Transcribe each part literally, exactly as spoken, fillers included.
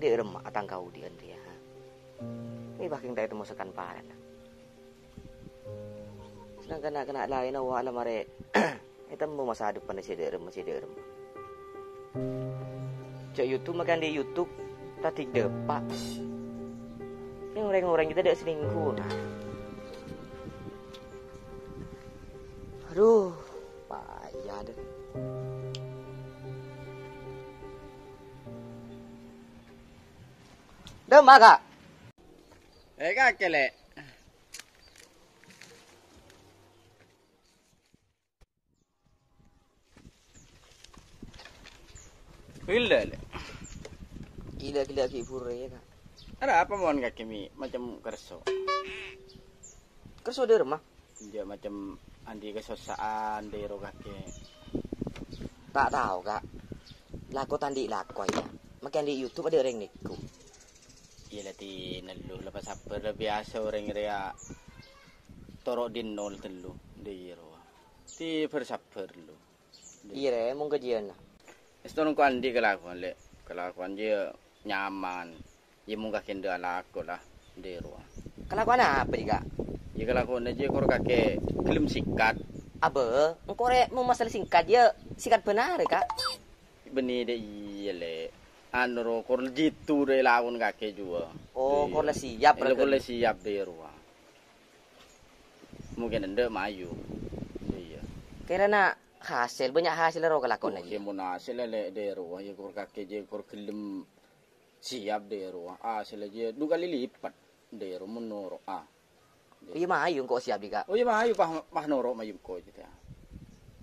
Dâ' remma atangka odi'ân rèya, ha? Mè' bâkeng ta' ètemmo sakan parana. Sedangkan na'-kana' laènna, wa, la marè ètemmo masa depanna sè dâ' remma, sè dâ' remma. Jhâ' YouTube, makè andi' YouTube, ta' dâpa'. Rèng-orèng jiyâ tadâ' sè nèngghuna. Aduh, paya deh. Dâ' remma, Ka'? Eh, kakè, Lè'. Ghellâ', Lè'. Ghellâ', ghellâ' ghi' burâ, yâ, Ka'. Arapa mon kakè mè' macem kerso? Kerso dâ' remma? Iyâ, macem andi' kasossa'an dâ' ro kakè. Ta' tao, Ka'. Lako ta' andi' lako, yâ. Makè andi' YouTube adâ' orèng nèko. Iyâ, la dinna lu, la pasabbhâr, la biyasa orèng rèya toro' dinna lu tello, dâ' ro. Ti bhâr-sabbhâr lu. Iyâ, rè, mon ghâjiyânna. Èsto engko' andi' kalakowan, Lè'. Kalakowan jiyâ nyaman. Iyâ, mon kakè endâ' alako la, dâ' rowa. Kalakowan apa, Ka'? Iyâ, kalakowanna jiyâ kor kakè ghellem sikat. Abâ, engko' rè, mon masalah sikat, yâ sikat bân arè, Ka'. Bânnè dâ' iyâ, Lè'. Anu ro, kor jitu rè lakon kakè juwâ. Oh, kor la siap, iyâ, kor la siap, dâ' rowa. Mungkin endâ' mayu. Iyâ. Kèrana hasil, bânnya' hasil ro kalakowanna. Oke, jiyâ. Mon hasil, Lè', dâ' rowa, yâ kor kakè jiyâ kor ghellem siap, dâ' rowa. Hasil jiyâ du kali lipat, dâ' rowa, mon noro', ah. Oh, iyâ, mayu engko' siap, Ka'. Oh, iyâ, mayu, pas, pas noro' mayu engko' jiyâ.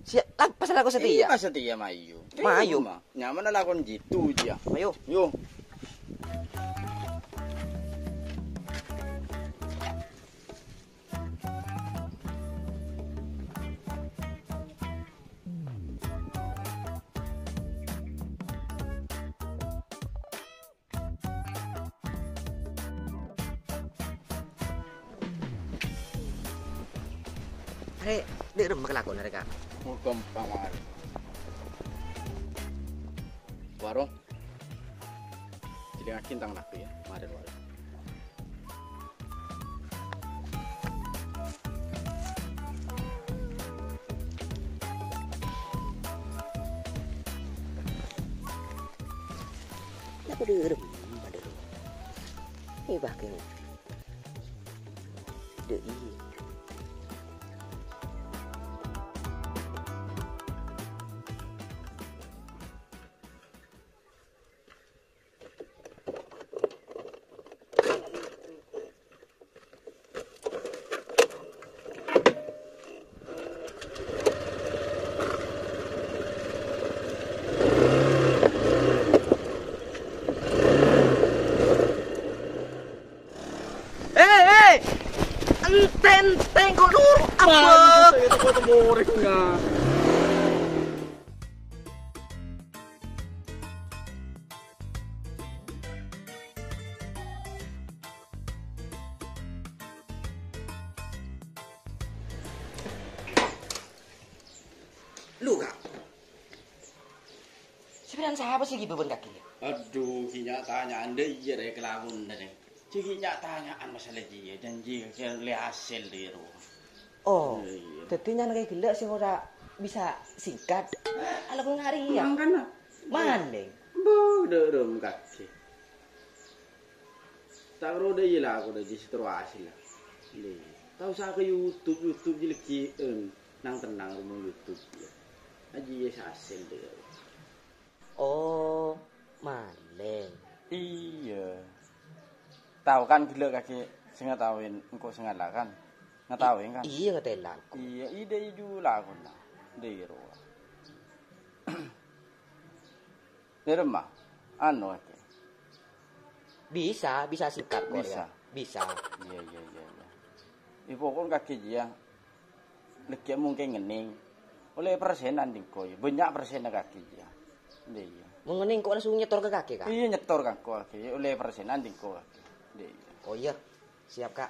Siap, pas lako satèya. Iyâ, pas satèya mayu. Mayu. Terima. Nyaman lakon jitu jiyâ. Mayu. Yo. Arè, dâ' remma kalakowanna rè, Ka'? Oh, ghâmpang, Mar. Warung. Jhâlingaghi tang lako, yâ. Marè, warung. Napa dâ' remma, dâ' remma? Iyâ, bâkeng. Dâ' iyâ. Eh, eh! Entè', entè', engko' noro' apa? Mana saya itu kok temoreng, nah. Lu, Ka'. Sampèyan sapa sè èghibâ bân kakè? Adhu, ghi' nya'-tanya'an dâ' iyâ rè kalakowanna rè. Jhâ' ghi' nya'-tanya'an masalah jiyâ, janji kakè ollè hasèl dâ' rowa. Oh, iyâ. Dhâddhi nyana kakè ghellâ' sè ora bisa singkat. Alako ngarè, yâ? Mangkana. Malèng. Bâh, dâ' remma kakè. Ta' ro dâ' iyâ la, ko dâ' jiyâ sè terro hasèl la. Lè, ta' osa ka YouTube, YouTube jiyâ lèggi'ân. Nang-tennang romong YouTube jiyâ. Ajiyâ sè hasèl dâ' iyâ. Oh, malèng. Iyâ. Tao kan ghellâ' kakè sè ngataowè engko' sè ngala' kan? Ngataowè kan? Iyâ, ngatèla' engko'. Iyâ, iyâ dâ' iyâ jhu lakona. Dâ' iyâ rowa. Dâ' remma? Anu, kakè. Bisa, bisa singkat kok, ya. Bisa? Bisa. Iyâ, iyâ, iyâ, iyâ. Iyâ, pokok kakè jiyâ. Lèggi'ân mungkin ngennèng. Ollè persenan dingko, iyâ. Bânnya' persenna kakè jiyâ. Iyâ, iyâ. Mon ngennèng kok langsung nyetor ka kakè, Ka'? Iyâ, nyetor ka engko' kakè. Ollè persenan dingko kakè. Iyâ, iyâ. Oh, iyâ. Siap, Ka'.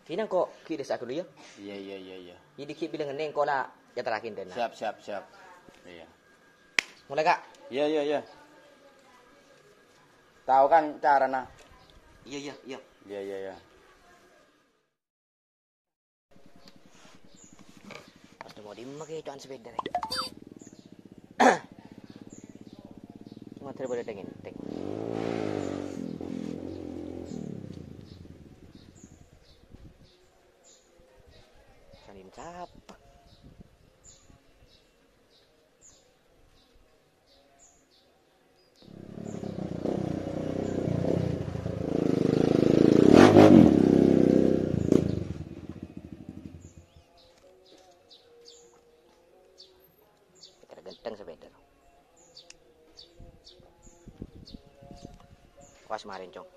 Ghina engko' ghi' dissa' ghâllu, yâ? Iyâ, iyâ, iyâ, iyâ. Iyâ, dâgghi' bilâ ngennèng engko' la èyaterraghi dâna. Siap, siap, siap. Iyâ. Mulai, Ka'. Iyâ, iyâ, iyâ. Tao kan carana? Iyâ, iyâ, iyâ. Iyâ, iyâ, iyâ. Pas nemo dimma kèco'an sepèda rè. Mator bâdâ tèng-èntèng. Sanin sapa? Kèra ghânteng sepèda. Pas marèn, Cong.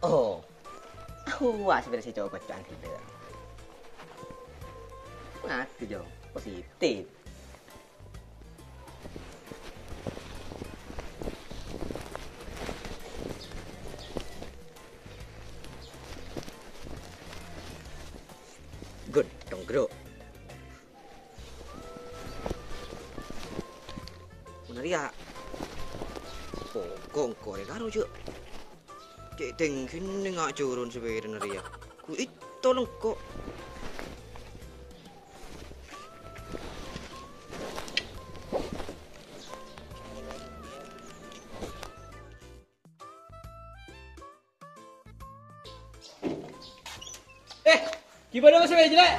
Oh. Awas bârâs sè cokot ca'an ghellâ'. Mati, Jo. Positif. Ghun, conggruk. Mon rèya. Pokok engko' rè karo, Cuk. Cè' tèngghi nèng ajuron sapèdana rèya. Ku ètolong ko'. Eh, ghibâ dong sè jelek?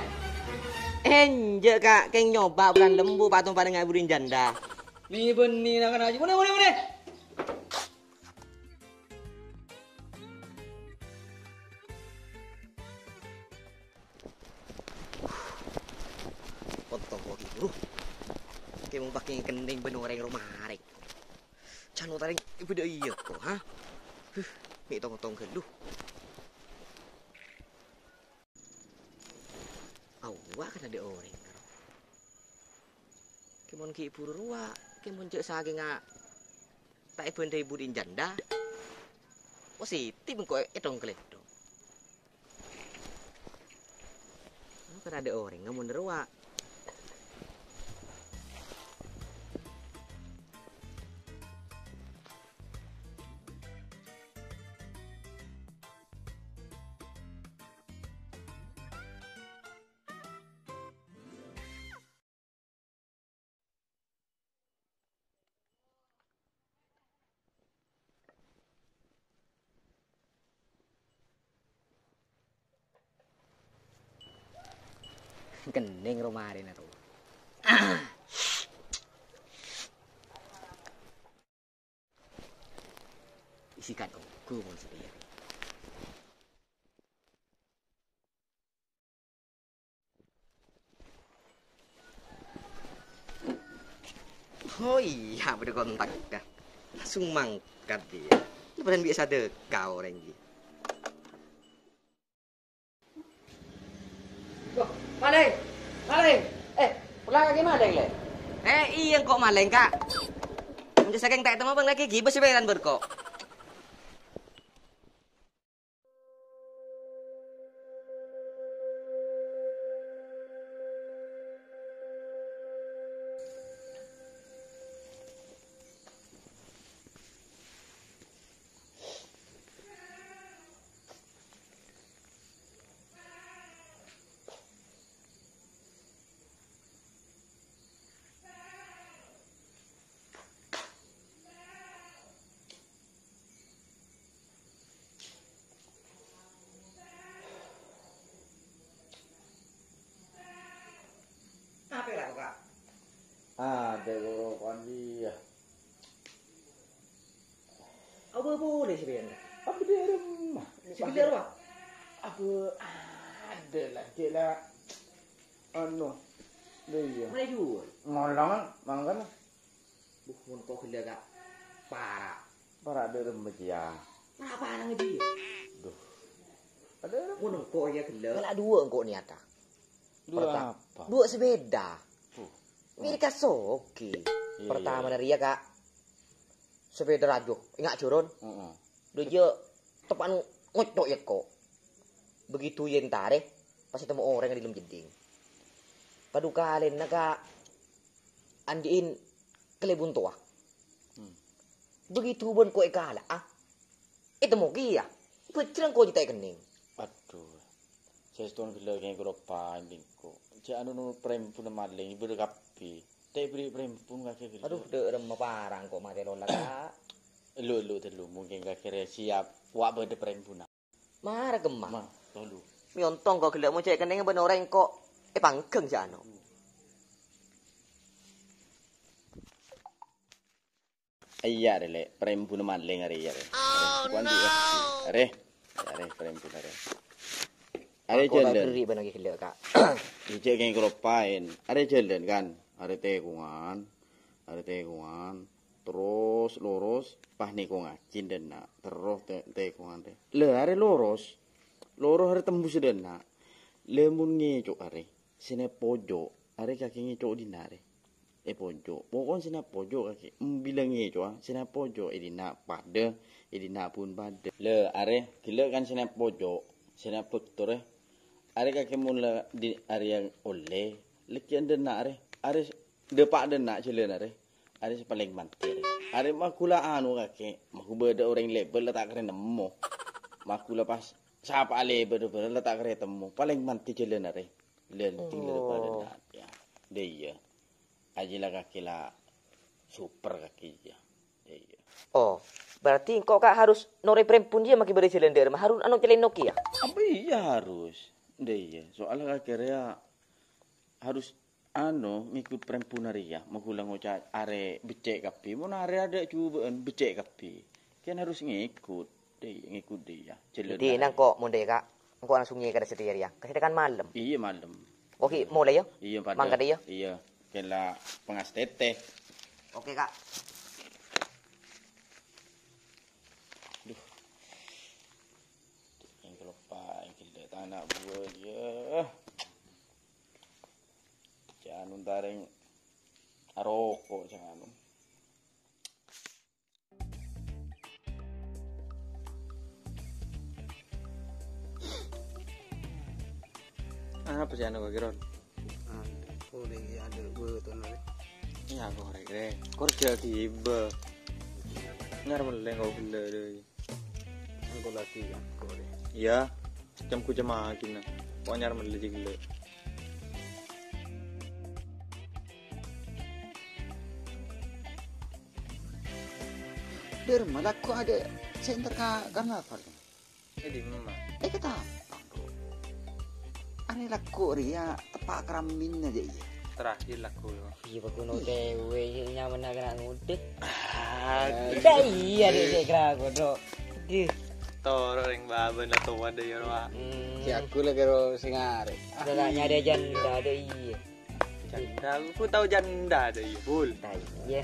Enjâ', Ka', kèng nyoba bulan lembu patung panengnga budin janda. Ni bânnè na kana aji. Monè, monè, monè. Kontong kogi buru. Kèng pakè kennèng bân orèng romarèng. Cano tarèng bâdâ iyâ ko', ha? Huh, mè' tong-tong ghâllu. Awa kan adâ' orèng. Kèmon ghi' buru rowa, kèmon jâ' sakènga ta' èbândhâi budin janda. Positif engko' è-, ètong-kalètong. Kan adâ' orèng ngamon rowa. Kennèng romarèna rowa. Isikan ongghu mon satèya. Oh iyâ, bâdâ kontak, dah. Langsung mangkat, iyâ. Lu padâ bi' sadâka orèng, iyâ. Wah, malèng! Malèng! Eh, pola kakè malèng, Lè'? Eh, iyâ, engko' malèng, Ka'. Mon jâ' sakèng ta' ètemmo, bâng lagi ghibâ sapèdana bârko'. Apa ra, Ka'? Adâ' loro kan iyâ. Apa polè sè bân? Apa dâ' remma? Sè bân dâ' remma? Apa adâ' la, Cè' la. Anu. Lha iyâ. Mana jual? Ngolangan, mangkana. Buh, mon ko' ghellâ', Ka'. Para'. Para' dâ' remma, Ji, yâ. Napa nang, Ji? Duh. Adâ' remma. Mon engko' yâ ghellâ'. Kala' duwâ' engko' niyata. Duwâ' Perta-, apa? Duwâ' sepeda. Tuh. Mèrèka soghi. Iyâ, iyâ, Pertamana iyâ. Rèya, Ka'. Sepeda rajo. Enga' joron. Heeh. Dâjâ teppa'na ngoco' yâ, ko'. Begitu yâ entarè, pas ètemmo orèng è dâlem jeddhing. Padukalèna, Ka'. Andi'in kalèbun towa. Hmm. Begitu bân ko' èkala'a, ètemmo kèya. Bhâjrâng ko' jhâ' ta' èkennèng. Adhu. Sèston ghellâ' kèng kaloppaèn bengko. Jhâ' anu, no, parembuna malèng, bâdâ kabbhi. Ta' èberri' parembun kakè ghellâ'. Adhu, dâ' remma para' ko' matè lolla, Ka'. Elu-elu tellu, mungkin kakè rè siap. Wa' bâdâ parembuna. Mara kemma. Ma, tolu. Mèontong ko' ghellâ' mo jhâ' èkennèng bân orèng ko' èpangghâng jhâ' anu. Iyâ, rè, Lè'. Parembuna malèng arè, iyâ, rè. Arè, kuwan, Ji, yâ. Arè. Yâ, arè, parembuna, arè. Arè, jhâlân. Berri' bân lagi ghellâ', Ka'. Ijâ kèng kaloppaèn. Arè, jhâlân, kan. Arè tèkongan. Arè tèkongan. Terros loros, pas nèkongaghi dâ' enna'. Terros tè-, tèkongan, rè. Lè, arè loros. Loros arè tembus dâ' enna'. Lè, mon ngèco' arè. Sè nèp pojok, arè kakè ngèco' dinna' arè. È pojok. Pokokna sè nèp pojok kakè. Em, bilâ ngèco'a, sè nèp pojok è dinna' padâ, è dinna' pon padâ. Lè, arè, ghellâ' kan sè nèp pojok, sè nèp tottor, è. Arè kakè mon la di-, arè yang ollè, lèkè'an dâ' enna' arè. Arè s-, dâpa' dâ' enna' jhâlân arè. Arè sè palèng mantè arè. Arè maghulâ anu kakè, maghulâ bâdâ orèng lèbât la ta' karè nemmo. Maghulâ pas sapa lèbât bârâ la ta' karè temmo. Palèng mantè jhâlân arè. Lè, penting lè Oh. Dâpa' dâ' enna', yâ. Dâ' iyâ. Ajila kakè la super kakè, yâ. Iyâ. Oh, berarti engko' Ka' harus norè parembun jiyâ maghi bâdâ jhâlân dâ' remma, harus anu cèlènoki yâ? Apa iyâ harus? Dâ' iyâ. Soalnya kakè rèya harus anu ngèkut parembun arèya. Maghulâ ngoca' arè beccè' kabbhi. Mon arè adâ' jhubâ'ân beccè' kabbhi. Kan harus ngèkut. Dâ' iyâ, ngèkut dâ' iyâ. Jhâlân Jadi, arè. Nangko' mon dâ' Ka', engko' langsung nyèkar satèya rèya. Kasèdhâkan malem. Iyâ, malem. Oke, mulai yâ. Iyâ, padâ. Mangkat yâ. Iyâ, kèng la pangastètè. Oke, Ka'. Duh. Yang keloppa, yang gede, tana buah dia. Jangan untareng aroko, jangan. Apa sih anu kaki Ron? Anu, boleh ya ada buat anu. Iya, korek deh. Kerja tiba. Nyar meleng kau gila deh. Engko lagi ya, engko deh. Iya, jam ku jam makin nah. Kok nyar meleng aja gila. Der, malah kok ada center ka karnaval. Eh, di mana? Eh, kata apa, bro? Ane lagu ria, tepak keramin aja, iya. Terakhir lagu, yo. Iya, bagus no cewek, iya, nyaman anak ngudik. Ah, Dah iya, dek, saya kira aku, Dok. Dih. Toro ring baban la tuwa deh, ya, Roa. Hmm. Si aku lagi ro sing arek. Udah tak nyari janda, ada iya. Janda, aku tahu janda ada, iya, Bul. Nah, iya.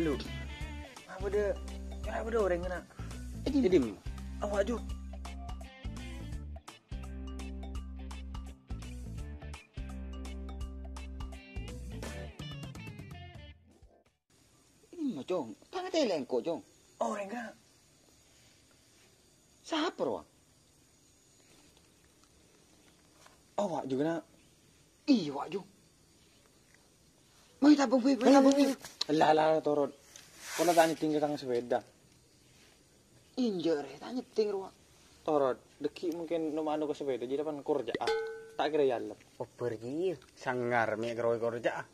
Lu, apa deh? Apa deh orang kena? Edim. Edim. Awak, Ju. Ini mah, Cong. Tangan teleng kok, Cong. Oh, enggak. Siapa, Roang? Awak juga, nak. Iya, Wak, Ju. Mai tabung, Pi, mai tabung, Pi. Lah, lah, turun. Kono tak nyeting ke kang sepeda. Injak, Re, tak nyeting, Roang. Turun. Deki mungkin nomor anu ke sepeda, jadi pan kerja. Ah, tak kira ya, Lep. Oper, iya. Sangar, mek keroi kerja. Ah.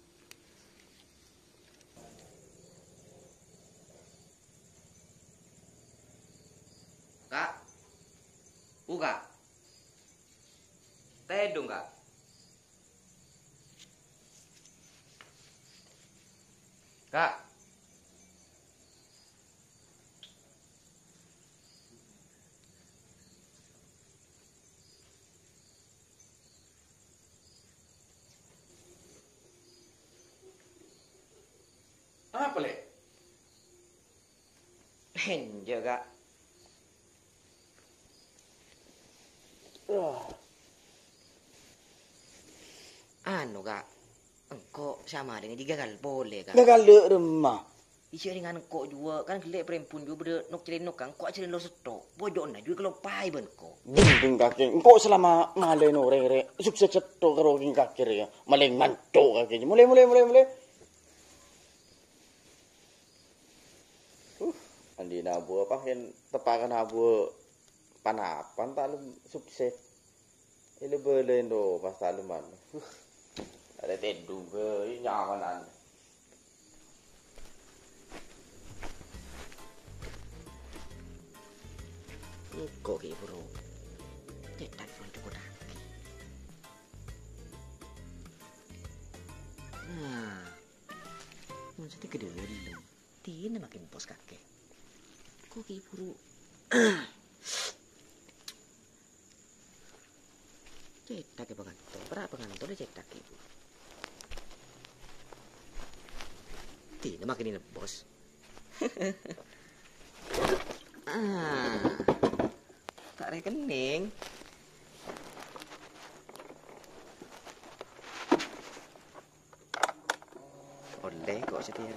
Kak. Buka. Tedung, Kak. Kak. Enjâ', Ka'. Anu, Ka', engko' samalèngnga jiyâ ghâghâl polè, Ka'. Ghâghâl dâ' remma? Iyâ, rèng engko' juwâ, kan ghellâ' prèmbun juwâ bâdâ nokcèlèn nokang, engko' ajhâlân lo' sèttong. Pojhâ'na juwâ èkalompaè bân engko'. Bhungkèng kakè, engko' salama malèna orèng rè, sukses sèttong karo kèng kakè rè, yâ. Malèng manco' kakè. Molè, molè, molè, molè. Uh, andi'na abuwâ pas yèn teppakan abuwâ pan-apan ta' lem sukses. Èlè-bâlâi ndo pas ta' lem anu. Uh, arè tèdung bhâi nyaman anu. Engko' ghi' buru cètak konco kotta'aghi. Nah, mon satèya ghâdhâ' lu. Dinah makin bos kakè. Engko' ghi' buru. Cètak è pangantol, pèra' pangantol cètak ghi' buru. Dinah makin nèbos. Ah. Ta' rekening. Ollè ko' satèya.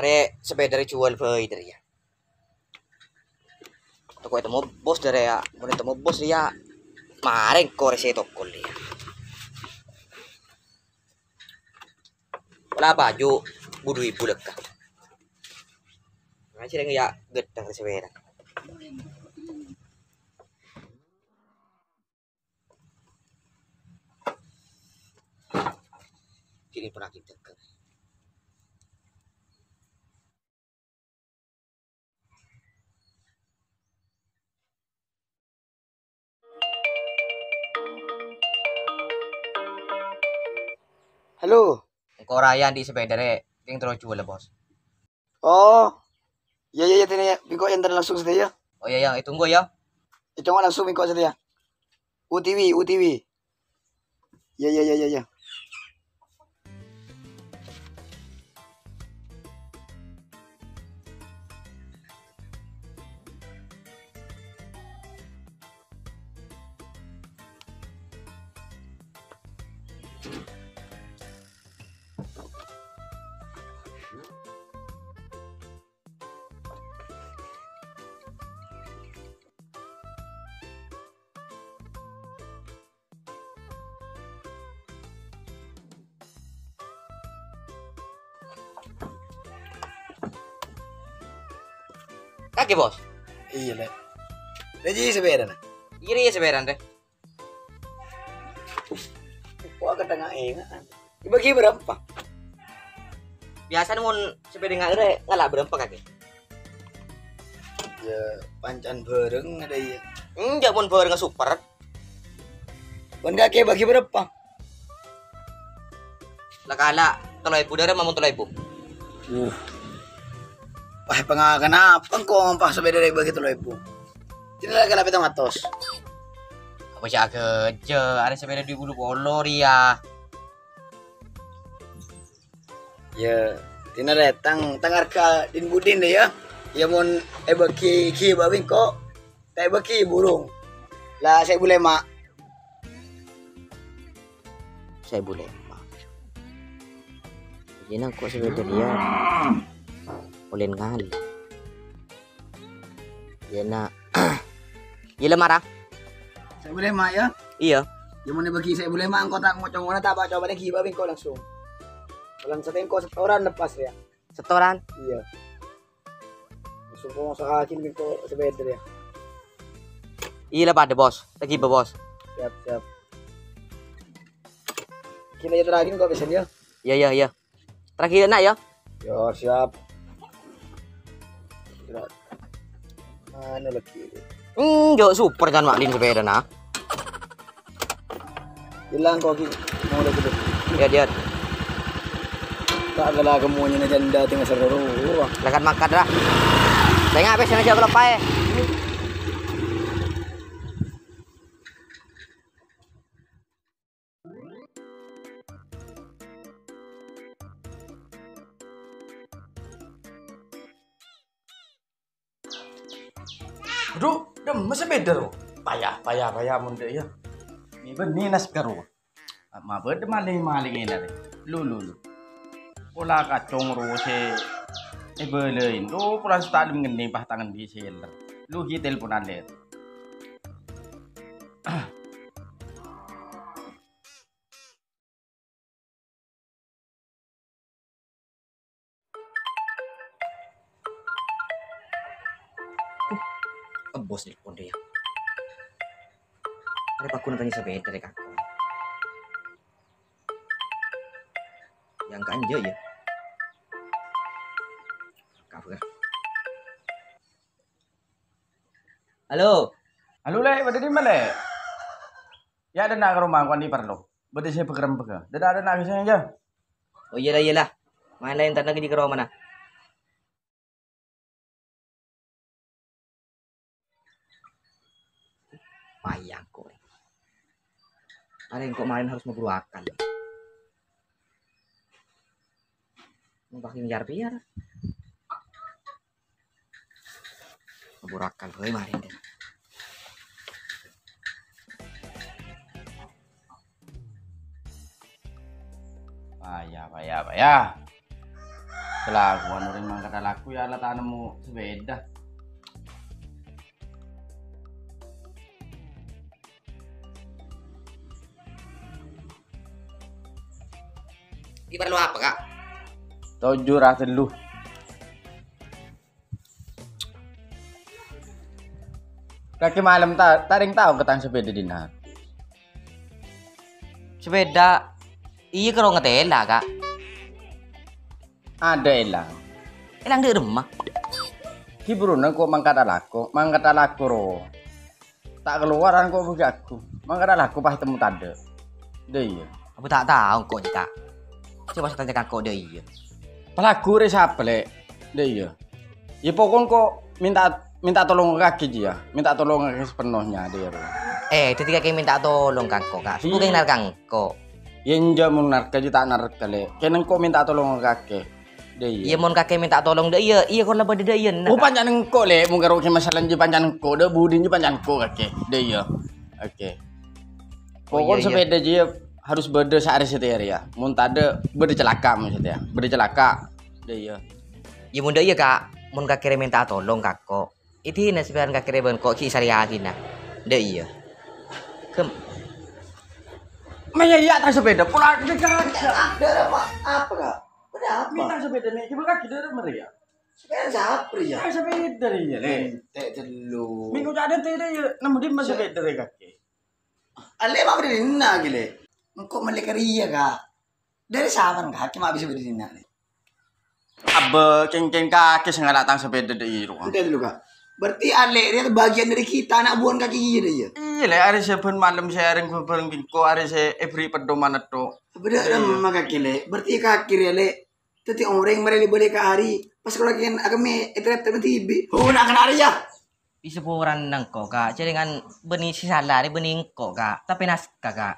Arè sepèda rè juwâl bhâi dâri, yâ. Tako' ètemmo bos dâri, yâ. Mon ètemmo bos, yâ, marèng korè sè tokol, yâ. Pola bhâju bhudu ibu lekka. Ngajhâr, yâ, ghâddhâng rè sepèda. Kini pernah kita ke. Halo. Engko' rèya andi' sepèda rè, kèng terro juwâl, Bos. Oh. Iyâ, iyâ, iyâ, tènè, yâ. Bengko' èntar langsung satèya. Oh, iyâ, yâ, ètunggu, yâ. Ètunggu langsung bengko' satèya. U T W, U T W. Iyâ, iyâ, iyâ, iyâ, iyâ. Kakè, Bos? Iyâ, Lè'. Lè', jiyâ sapèrana? Iyâ, iyâ, sapèrana, Rè. Wah, kadhâng enga'. Dibagi berapa? Biasana mon sapèda nga-, Rè, ngala' berapa, Kakè? Iyâ, pancèn bhâreng, ada iyâ. Enjâ', mon bhârengnga super. Bân kakè bagi berapa? La kala' tello èbu, dârâ mamon tello èbu. Uh. Wah, panga-, kenapa engko' ngompa sapèda rè bagi tello èbu? Jârèya la kala' pèttong atos. Apa sè agâjâ, arè sapèda dhu èbu polo rèya. Iyâ, dinah rè, tang, tang arghâ din-budin rè, yâ. Iyâ, mon èbâgi ghi' bâ' bengko', ta' èbâgi burung. La, saèbu lèma'. Saèbu lèma'. Iyâ, nangko' sapèda rèya polè ngalè. Iyâ, na'. Iyâ, la mara. Saèbu lèma', yâ? Iyâ. Iyâ, mon èbâgi saèbu lèma', engko' ta' ngoco-ngoco, ta' pa-cobana ghi' bâ' bengko' langsung. Palang satèya engko' setoran lepas, yâ. Setoran? Iyâ. Langsung ko' sa'aghin bengko' sapèda, yâ. Iyâ, la padâ, Bos. Ta' ghi' bâ', Bos. Siap, siap. Kènè' yâ terakhir engko' pèsan, yâ? Iyâ, iyâ, iyâ. Terakhir, Na', yâ? Yâ, siap. Anu lagi. Hmm, jâ' super kan, Mak Lin, sapèdana. Ilang kok ghi. Yâ, yâ. Ta' kala kemmonyèna jhândhâ tènga serro rowa. Lakar mangkat, ra. Sènga' pèssèna jhâ' kaloppaè. Adhu, dhimma sapèda, ro? Paya, paya, paya, mon dâ' iyâ. Mè' bânnè nas karo. Ma' bâdâ malèng-malèng ènna' rè. Lu, lu, lu. Pola kacong ro sè èbâlâi. Lu, pola sè ta' lem ngennèng pas tangen di seller. Lu, ghi' telponan, Lèr. Ebbos nelpon rèya. Arè paggun tanya sapèda rè, Kak. Yang kanja ya. Kak, Kak. Halo. Halo, Lè', bâdâ dimma, Lè'? Yâ, dâ' enna' ka roma, engko' andi' parlo. Bâdâ sè bâk-rembâk. Dâ' enna', dâ' enna' ka sèngko', yâ. Oh, iyâ, la, iyâ, la. Maèn la, entar lagi di ka romana. Paya engko'. Arè engko' maèn harus maburu akal. Mau pakai miliar piyara? Maburu akal, woi, maèn deh. Paya, paya, paya. Kelakuan orèng mangkata laku, yâ Allah, ta' nemmo sapèda. Ini perlu apa, Kak? Toju' ra tellu. Kakè malem ta-, ta' rèng tao ka tang sapèda dinna'. Sapèda? Iyâ, karo ngatèla, Kak. Adâ èlang. Èlang dâ' remma? Ghi' buruna engko' mangkata laku, mangkata laku ro. Ta' kalowar engko' bâgi aku. Mangkata laku pas temmo tadâ'. Dâ' iyâ. Apa ta' tao engko' jiyâ, Kak? Sè pas tanya ka engko' dâ' iyâ. Palagu rè sapa, Lè'? Dâ' iyâ. Yâ, pokon ko' mènta, mènta tolong ka kakè jiyâ. Mènta tolong ka kakè sepenuhnya, dâ' iyâ, ro. Eh, dhâddhi kakè mènta tolong ka engko', Kak. Engko' Iyâ. Kèng narka engko'. Yâ, enjâ' mon narka jiyâ ta' narka, Lè'. Kèng engko' mènta tolong ka kakè. Dâ' iyâ. Iyâ, mon kakè mènta tolong dâ' iyâ, iyâ, kor la bâdâ dâ' iyâ, enna', Kak. Oh, panca'na engko', Lè'. Mon karo kè masalah jiyâ panca'na engko'. Dâ' budina jiyâ panca'na engko' kakè. Dâ' iyâ. Oke. Oh, pokon iyâ, iyâ. Sapèda jiyâ harus bâdâ saarè satèya rèya. Mon tadâ', bâdâ calaka' maksudnya. Bâdâ calaka'. Dâ' iyâ. Yâ, mon dâ' iyâ, Kak. Mon kakè rè mènta tolong ka engko'. Idina sampèyan kakè rè bân engko' ghi' sarèyadina. Dâ' iyâ. Kem- Maya iyâ ta' sapèda, pola. Ada apa? Apa, Kak? Ada apa? Mènta sapèda, mè'. Coba kakè dâ' remma rèya. Sapèda sapa rèya? Eh, sapèda rèya, Lè'. Entek tellu. Minggu tadâ' tèdâ' iyâ, nemmo dimma sapèda rèya kakè? Alè' ma' bâdâ dinna' ghi, Lè'. Engko' mellè ka rèya, Kak. Dâri saman kakè ma' bisa bâdâ dinna', Lè'. Abbâ, kèng-kèng kakè sè ngala' tang sapèda dâ' iyâ, ro. Entek dulu, Kak. Berarti Alè' rèya bagian dari kita, ana' buwân kakè iyâ, dâ' iyâ? Iyâ, Lè', arè sabbhân malem sè arèng bhâbhâreng bi' engko' arè sè èbherri' pedoman ètto. Bâdâ remma kakè, Lè'. Berarti kakè rèya, Lè'. Dhâddhi orèng marè lè-bâlè ka arè, pas kala kèn akemmè èterep-terep dhibi'. Oh, na' kana' rèya. È saporana engko', Kak. Jhâ' rèngan bânnè sè sala rè bânnè engko', Kak. Tapè naska, Kak.